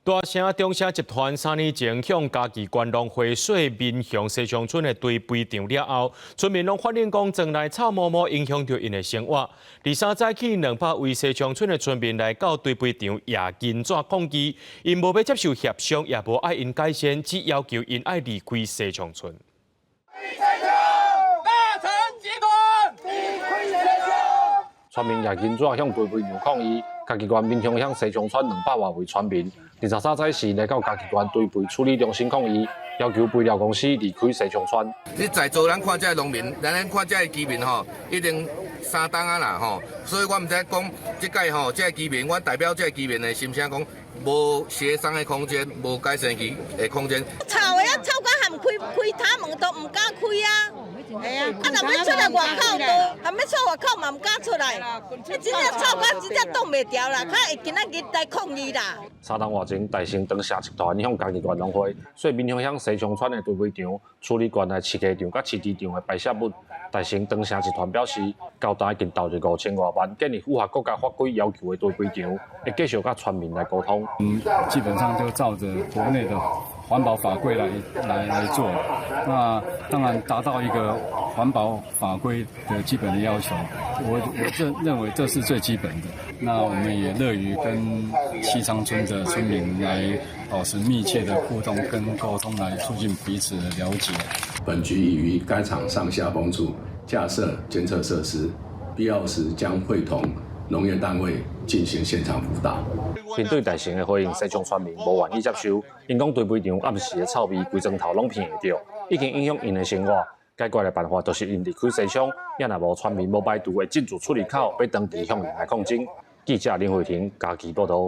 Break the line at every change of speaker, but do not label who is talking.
大城中城集團3年前向嘉義縣農會稅民雄西昌村的堆肥場了後，村民攏反映講，庄內臭毛毛影響著𪜶的生活。23早起，200位西昌村的村民來到堆肥場攑金紙抗議，𪜶無欲接受協商，也無愛𪜶改善，只要求𪜶愛離開西昌村。
大成集團離開西昌。
村民攑金紙向堆肥場抗議，嘉義縣民雄鄉西昌村200外位村民，23早時來到嘉義縣堆肥處理中心抗議，要求肥料公司離開西昌村。
你在座咱看這个農民，咱看這个居民吼，已經3冬啊啦吼，所以我毋知講這屆吼，這个居民，我代表這个居民的心聲講，無協商的空間，無改善期的空間。
臭的啊，臭甲含開開窗門都毋敢開啊！係啊，啊若欲出來外口都，含欲出外口嘛毋敢出來，你真正臭甲真正擋袂牢啦，較會今仔日來抗議啦。
3冬外前，大成長城集團向嘉義縣農會，說民雄鄉西昌村的堆肥場處理縣內飼雞場佮飼豬場的排泄物。大成長城集團表示，交代已經投入5000外萬，建立符合國家法規要求的堆肥場，會繼續佮村民來溝通。
嗯，基本上就照著國內的環保法規來做，那當然達到一個環保法規的基本的要求，我這認為這是最基本的。那我們也樂於跟西昌村的村民來保持密切的互動跟溝通，來促進彼此的了解。
本局已於該廠上下風處架設監測設施，必要時將會同農業單位進行現場輔導。
面對大成的回應，西昌村民無願意接受，𪜶講堆肥場暗時的臭味，規莊頭攏聞會著，已經影響𪜶的生活。解決的辦法就是𪜶離開西昌，也若無村民無排除會進駐處理口，欲長期向𪜶來抗爭。記者林慧婷嘉義報道。